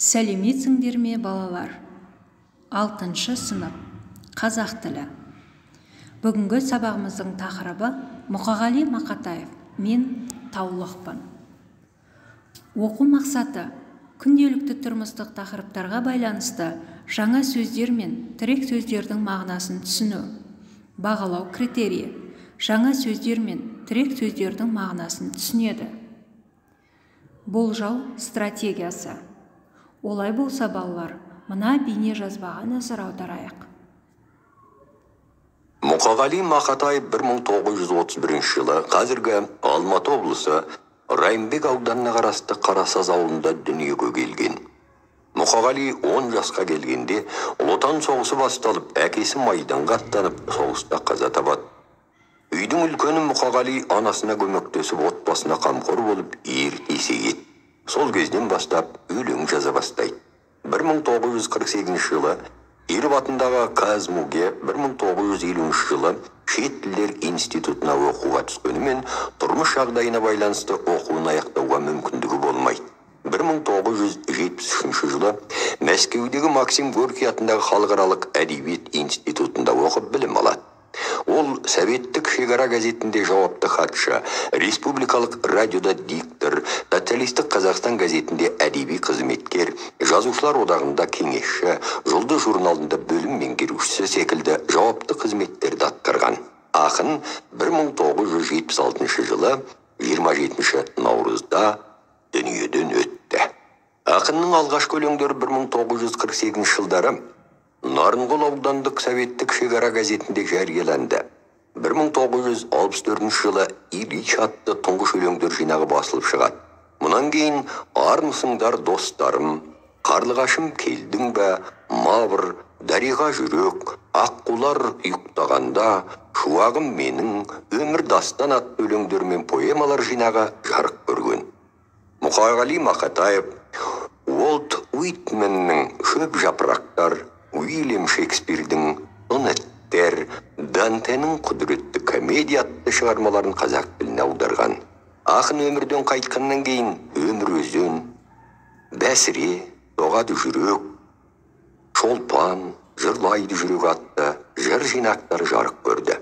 Сәлеметсіңдер ме, балалар? 6-шы сынып. Қазақ тілі. Бүгінгі сабағымыздың тақырыбы Мұқағали Мақатаев. Мен таулықпын. Оқу мақсаты: күнделікті тұрмыстық тақырыптарға байланысты жаңа сөздер мен тірек сөздердің мағынасын түсіну. Бағалау критерийі: жаңа сөздер мен тірек сөздердің мағынасын түсінеді. Болжау стратегиясы. Олай болса, балалар, мына бейне жазбаға назар аударайық. Мұқағали Мақатаев 1931 жылы қазіргі Алматы облысы Райымбек ауданына қарасты Қарасаз ауылында дүниеге келген. Мұқағали 10 жасқа келгенде Ұлы Отан соғысы басталып, әкесі майданға аттанып, соғыста қаза табады. Үйдің үлкені Мұқағали анасына көмектесіп, отбасына қамқор болып, ерте есейеді. Сол кезден бастап өлең жаза бастайды. 1948 жылы Киров атындағы КазМУге, 1953 жылы шет тілдер институтына оқуға түскенімен, тұрмыс жағдайына байланысты оқуын аяқтауға мүмкіндігі болмайды. 1973 жылы Мәскеудегі Максим Горький атындағы халықаралық әдебиет институтында оқып білім алады. Ол Советтік шекара газетінде жауапты хатшы, республикалық радиода диктор, Социалистік Қазақстан газетінде әдеби қызметкер, Жазушылар одағында кеңесші, Жұлдыз журналында бөлім меңгерушісі секілді жауапты қызметтерді атқарған. Ақын 1976 жылы 27 наурызда дүниеден өтті. Ақынның алғашқы өлеңдері 1948 жылдары Нарынқол аудандық Советтік шекара газетінде жарияланды. 1964 жылы Ильич атты тұңғыш өлеңдер жинағы басылып шығады. Мұнан кейін «Армысыңдар, достарым», «Қарлығашым келдің бе», «Мавр», «Дариға жүрек», «Аққулар ұйықтағанда», «Шуағым менің», «Өмір дастан» атты өлеңдер мен поэмалар жинағы жарық көрген. Мұқағали Мақатаев Уолт Уитменнің «Шөп жапырақтар», Уильям Шекспирдің «Сонеттер», Дантенің «Құдіретті комедия» атты шығармаларын қазақ тіліне аударған. Ақын өмірден қайтқаннан кейін «Өмір өзен», «Бәсіре», «Соғады жүрек», «Шолпан», «Жырлайды жүрек» атты жыр жинақтары жарық көрді.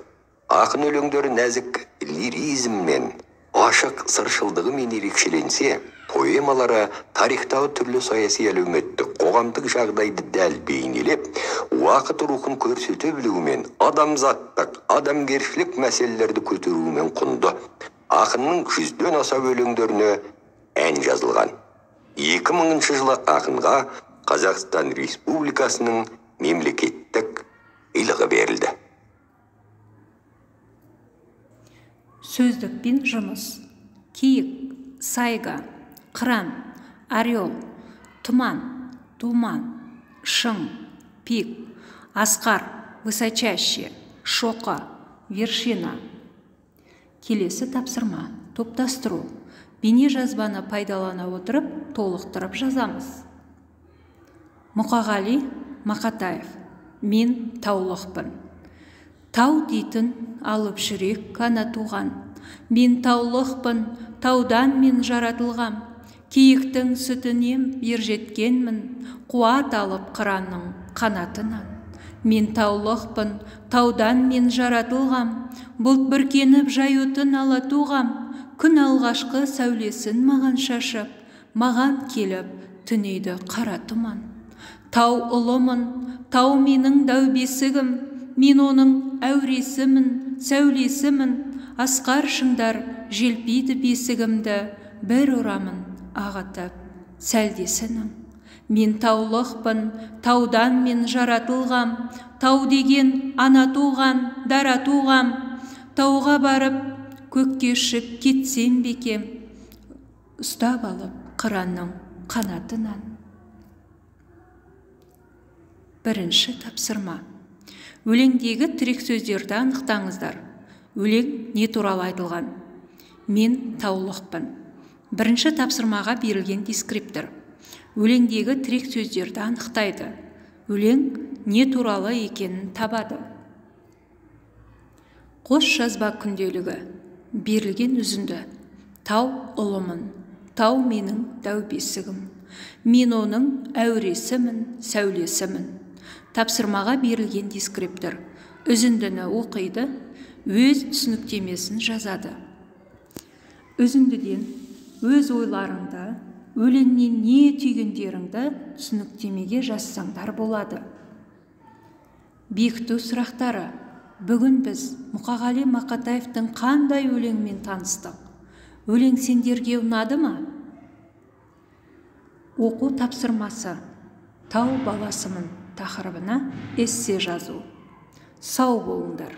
Ақын өлеңдері нәзік лиризммен, ашық сыршылдығымен ерекшеленсе, поэмалары тарихтағы түрлі саяси, әлеуметтік, қоғамдық жағдайды дәл бейнелеп, уақыт рухын көрсете білуімен, адамзаттық, адамгершілік мәселелерді көтеруімен құнды. Ақынның 100-ден аса өлеңдеріне ән жазылған. 2000 жылы ақынға Қазақстан Республикасының мемлекеттік сыйлығы берілді. Сөздікпен жұмыс. Киік, сайга, қыран, орел, тұман, думан, шың, пик, асқар, высочайший, шоқы, вершина. Келесі тапсырма: топтастыру. Бейне жазбаны пайдалана отырып, толықтырып жазамыз. Мұқағали Мақатаев. Мен таулықпын. Тау дейтін алып жүрек қана туған. Мен таулықпын, таудан мен жаратылғам. Киіктің сүтінен ержеткенмін, қуат алып қыранның қанатынан. Мен таулықпын, таудан мен жаратылғам. Бұлт бүркеніп жаютын ала туғам. Күн алғашқы сәулесін маған шашып, маған келіп түнейді қара тұман. Тау ұлымын, тау менің дәу бесігім, мен оның әуресімін, сәулесімін. Асқар шыңдар желпиді бесігімді, бір ұрамын ағытып сәлдесінің. Мен таулықпын, таудан мен жаратылғам. Тау деген ана туған, дара туғам. Тауға барып көкке ұшып кетсем бекем, ұстап алып қыранның қанатынан. Бірінші тапсырма. Өлеңдегі тірек сөздерді анықтаңыздар. Өлең не туралы айтылған? Мен таулықпын. Бірінші тапсырмаға берілген дескриптор. Өлеңдегі тірек сөздерді анықтайды. Өлең не туралы екенін табады. Қос жазба күнделігі. Берілген үзінді. Тау ұлымын, Тау менің дәу бесігім. Мен оның әуресімін, сәулесімін. Тапсырмаға берілген дескриптор. Үзіндіні оқиды, өз түсініктемесін жазады. Үзіндіден өз ойларыңды, өлеңнен не түйгендеріңді түсініктемеге жазсаңдар болады. Бекіту сұрақтары. Бүгін біз Мұқағали Мақатаевтың қандай өлеңімен таныстық? Өлең сендерге ұнады ма? Оқу тапсырмасы. Тау баласымын тақырыбына эссе жазу. Сау болыңдар.